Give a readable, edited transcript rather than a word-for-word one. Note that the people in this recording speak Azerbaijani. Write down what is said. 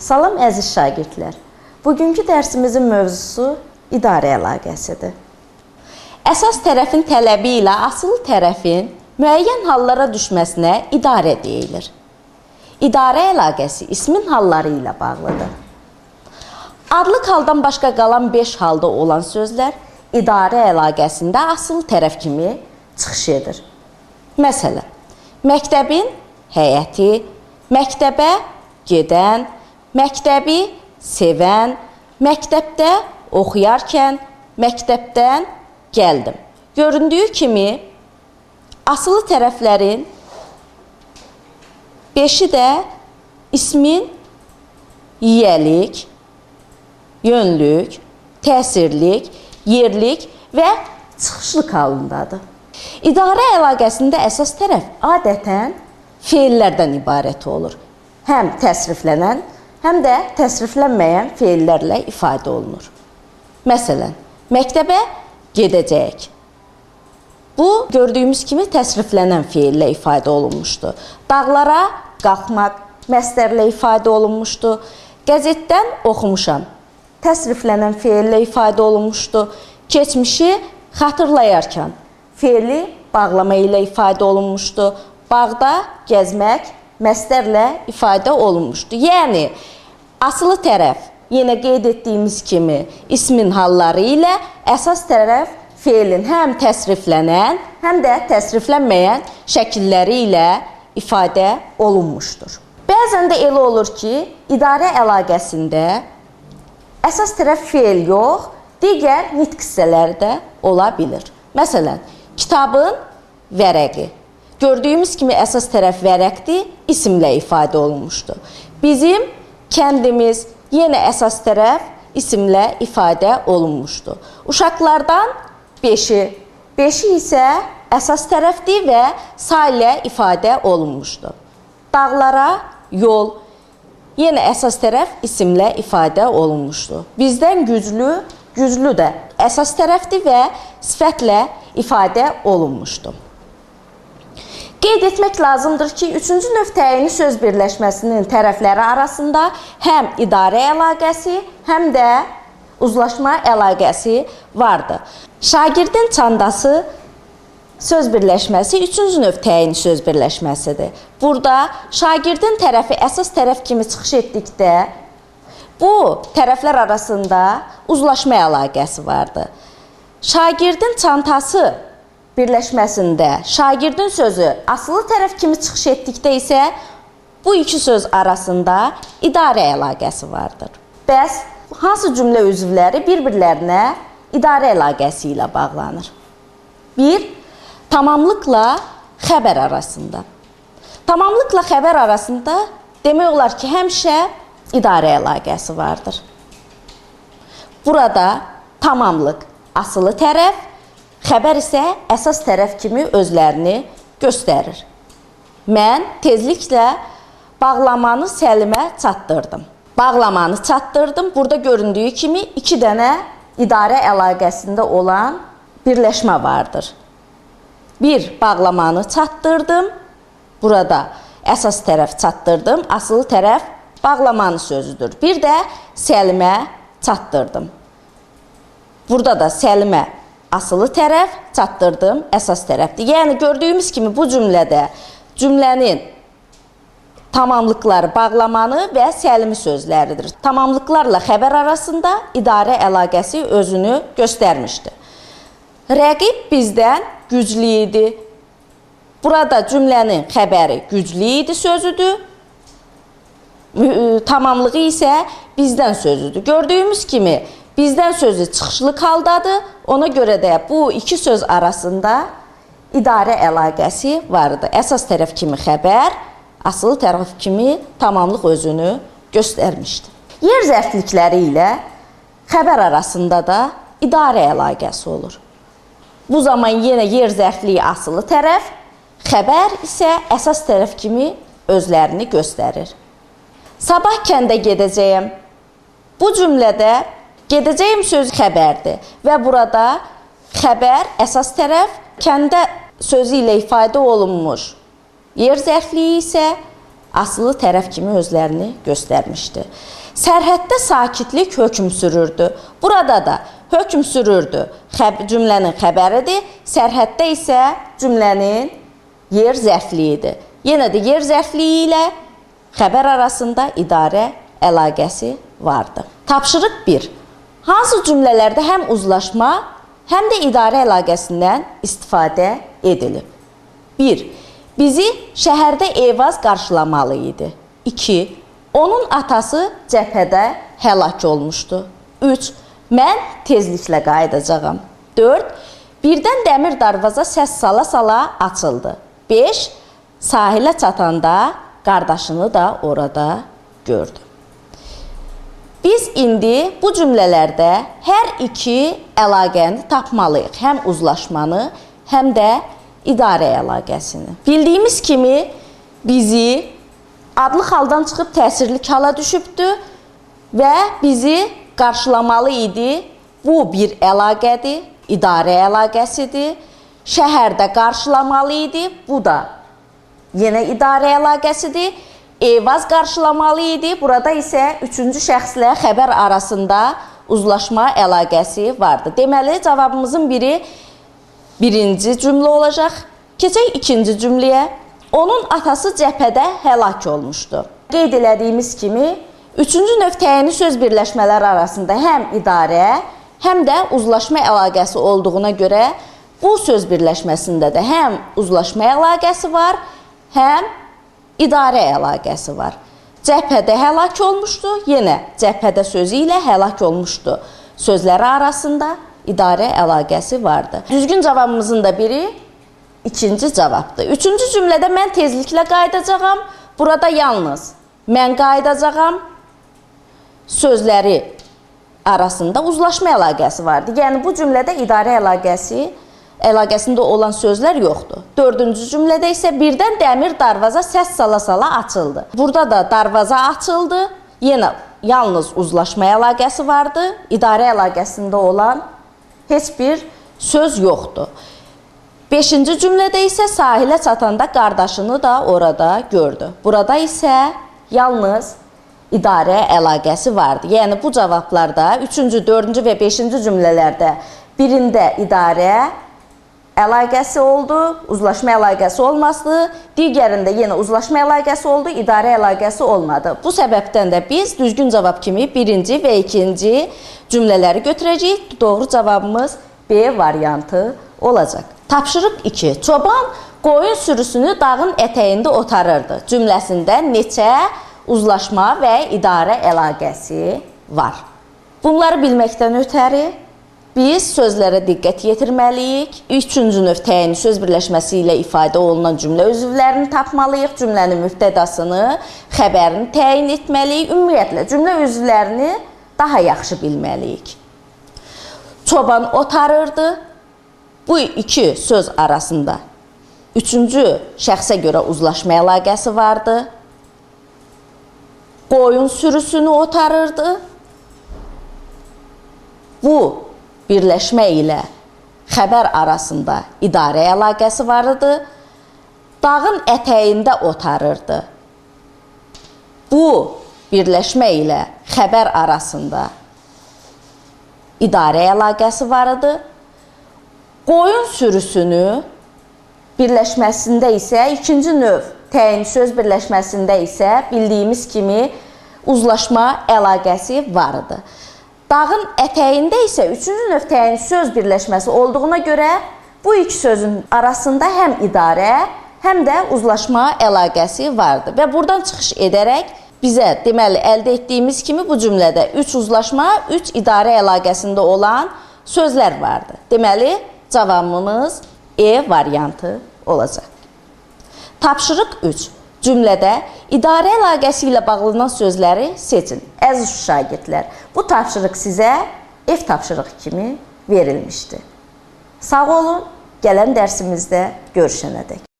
Salam əziz şagirdlər. Bugünkü dərsimizin mövzusu idarə əlaqəsidir. Əsas tərəfin tələbi ilə asılı tərəfin müəyyən hallara düşməsinə idarə deyilir. İdarə əlaqəsi ismin halları ilə bağlıdır. Adlıq haldan başqa qalan 5 halda olan sözlər idarə əlaqəsində asılı tərəf kimi çıxış edir. Məsələn, məktəbin həyəti, məktəbə gedən, məktəbi sevən, məktəbdə oxuyarkən, məktəbdən gəldim. Göründüyü kimi, asılı tərəflərin 5-i də ismin yiyəlik, yönlük, təsirlik, yerlik və çıxışlıq halındadır. İdarə əlaqəsində əsas tərəf adətən feillərdən ibarət olur. Həm təsriflənən, həm də təsriflənməyən feillərlə ifadə olunur. Məsələn, məktəbə gedəcəyik. Bu, gördüyümüz kimi təsriflənən feillə ifadə olunmuşdu. Dağlara qalxmaq məstərlə ifadə olunmuşdu. Qəzetdən oxumuşam. Təsriflənən feillə ifadə olunmuşdu. Keçmişi xatırlayarkən feili bağlama ilə ifadə olunmuşdu. Bağda gəzmək məstərlə ifadə olunmuşdu. Yəni, asılı tərəf, yenə qeyd etdiyimiz kimi, ismin halları ilə əsas tərəf feilin həm təsriflənən, həm də təsriflənməyən şəkilləri ilə ifadə olunmuşdur. Bəzən də elə olur ki, idarə əlaqəsində əsas tərəf feil yox, digər nitq hissələri də ola bilir. Məsələn, kitabın vərəqi. Gördüyümüz kimi əsas tərəf vərəqdir, isimlə ifadə olunmuşdur. Bizim kəndimiz yenə əsas tərəf isimlə ifadə olunmuşdur. Uşaqlardan 5-i. 5-i isə əsas tərəfdir və say ilə ifadə olunmuşdur. Dağlara yol yenə əsas tərəf isimlə ifadə olunmuşdur. Bizdən güclü, güclü də əsas tərəfdir və sifətlə ifadə olunmuşdur. Qeyd etmək lazımdır ki, üçüncü növ təyini söz birləşməsinin tərəfləri arasında həm idarə əlaqəsi, həm də uzlaşma əlaqəsi vardır. Şagirdin çantası söz birləşməsi üçüncü növ təyini söz birləşməsidir. Burada şagirdin tərəfi əsas tərəf kimi çıxış etdikdə bu tərəflər arasında uzlaşma əlaqəsi vardır. Şagirdin çantası birləşməsində şagirdin sözü asılı tərəf kimi çıxış etdikdə isə bu iki söz arasında idarə əlaqəsi vardır. Bəs hansı cümlə üzvləri bir-birlərinə idarə əlaqəsi ilə bağlanır? 1. Tamamlıqla xəbər arasında. Tamamlıqla xəbər arasında demək olar ki, həmişə idarə əlaqəsi vardır. Burada tamamlıq asılı tərəf, xəbər isə əsas tərəf kimi özlərini göstərir. Mən tezliklə bağlamanı Səlimə çatdırdım. Bağlamanı çatdırdım. Burada göründüyü kimi iki dənə idarə əlaqəsində olan birləşmə vardır. Bir, bağlamanı çatdırdım. Burada əsas tərəf çatdırdım, asılı tərəf bağlamanı sözüdür. Bir də Səlimə çatdırdım. Burada da Səlimə asılı tərəf, çatdırdım, əsas tərəfdir. Yəni, gördüyümüz kimi bu cümlədə cümlənin tamamlıqları bağlamanı və Səlimi sözləridir. Tamamlıqlarla xəbər arasında idarə əlaqəsi özünü göstərmişdir. Rəqib bizdən güclü idi. Burada cümlənin xəbəri güclü idi sözüdür. Tamamlığı isə bizdən sözüdür. Gördüyümüz kimi bizdən sözü çıxışlıq haldadır. Ona görə də bu iki söz arasında idarə əlaqəsi vardır. Əsas tərəf kimi xəbər, asılı tərəf kimi tamamlıq özünü göstərmişdir. Yer zərflikləri ilə xəbər arasında da idarə əlaqəsi olur. Bu zaman yenə yer zərfliyi asılı tərəf, xəbər isə əsas tərəf kimi özlərini göstərir. Sabah kəndə gedəcəyəm. Bu cümlədə gedəcəyim sözü xəbərdir və burada xəbər əsas tərəf, kəndə sözü ilə ifadə olunmuş yer zərfliyi isə asılı tərəf kimi özlərini göstərmişdi. Sərhəddə sakitlik hökm sürürdü. Burada da hökm sürürdü cümlənin xəbəridir. Sərhəddə isə cümlənin yer zərfliyidir. Yenə də yer zərfliyi ilə xəbər arasında idarə əlaqəsi vardı. Tapşırıq 1. Hansı cümlələrdə həm uzlaşma, həm də idarə əlaqəsindən istifadə edilib? 1. Bizi şəhərdə Eyvaz qarşılamalı idi. 2. Onun atası cəbhədə həlak olmuşdu. 3. Mən tezliklə qayıdacağam. 4. Birdən dəmir darvaza səs sala-sala açıldı. 5. Sahilə çatanda qardaşını da orada gördü. Biz indi bu cümlələrdə hər iki əlaqəni tapmalıyıq. Həm uzlaşmanı, həm də idarə əlaqəsini. Bildiyimiz kimi bizi adlı haldan çıxıb təsirli hala düşübdü və bizi qarşılamalı idi. Bu bir əlaqədir, idarə əlaqəsidir. Şəhərdə qarşılamalı idi. Bu da yenə idarə əlaqəsidir. Eyvaz qarşılamalı idi. Burada isə üçüncü şəxslə xəbər arasında uzlaşma əlaqəsi vardı. Deməli, cavabımızın biri birinci cümlə olacaq. Keçək ikinci cümləyə. Onun atası cəbhədə həlak olmuşdu. Qeyd elədiyimiz kimi, üçüncü növ təyini söz birləşmələri arasında həm idarə, həm də uzlaşma əlaqəsi olduğuna görə bu söz birləşməsində də həm uzlaşma əlaqəsi var, həm idarə əlaqəsi var. Cəbhədə həlak olmuşdu, yenə cəbhədə sözü ilə həlak olmuşdu. Sözləri arasında idarə əlaqəsi vardı. Düzgün cavabımızın da biri ikinci cavabdır. Üçüncü cümlədə mən tezliklə qayıdacağam. Burada yalnız mən qayıdacağam sözləri arasında uzlaşma əlaqəsi vardı. Yəni bu cümlədə idarə əlaqəsində olan sözlər yoxdur. Dördüncü cümlədə isə birdən dəmir darvaza səs sala-sala açıldı. Burada da darvaza açıldı. Yenə yalnız uzlaşma əlaqəsi vardı. İdarə əlaqəsində olan heç bir söz yoxdur. Beşinci cümlədə isə sahilə çatanda qardaşını da orada gördü. Burada isə yalnız idarə əlaqəsi vardı. Yəni bu cavablarda üçüncü, dördüncü və beşinci cümlələrdə birində idarə əlaqəsi oldu, uzlaşma əlaqəsi olmasdı, digərində yenə uzlaşma əlaqəsi oldu, idarə əlaqəsi olmadı. Bu səbəbdən də biz düzgün cavab kimi birinci və ikinci cümlələri götürəcəyik. Doğru cavabımız B variantı olacaq. Tapşırıq 2. Çoban qoyun sürüsünü dağın ətəyində otarırdı. Cümləsində neçə uzlaşma və idarə əlaqəsi var? Bunları bilməkdən ötəri biz sözlərə diqqət yetirməliyik. Üçüncü növ təyini söz birləşməsi ilə ifadə olunan cümlə üzvlərini tapmalıyıq. Cümlənin mübtədasını, xəbərini təyin etməliyik. Ümumiyyətlə, cümlə üzvlərini daha yaxşı bilməliyik. Çoban otarırdı. Bu iki söz arasında üçüncü şəxsə görə uzlaşma əlaqəsi vardı. Qoyun sürüsünü otarırdı. Bu birləşmə ilə xəbər arasında idarə əlaqəsi var idi. Dağın ətəyində otarırdı. Bu birləşmə ilə xəbər arasında idarə əlaqəsi var idi. Qoyun sürüsünü birləşməsində isə ikinci növ təyin söz birləşməsində isə bildiyimiz kimi uzlaşma əlaqəsi var idi. Dağın ətəyində isə üçüncü növ təyin söz birləşməsi olduğuna görə bu iki sözün arasında həm idarə, həm də uzlaşma əlaqəsi vardı. Və buradan çıxış edərək bizə deməli əldə etdiyimiz kimi bu cümlədə 3 uzlaşma, 3 idarə əlaqəsində olan sözlər vardı. Deməli, cavabımız E variantı olacaq. Tapşırıq 3. Cümlədə idarə əlaqəsi ilə bağlanan sözləri seçin. Əziz şagirdlər, bu tapşırıq sizə ev tapşırığı kimi verilmişdi. Sağ olun, gələn dərsimizdə görüşənədək.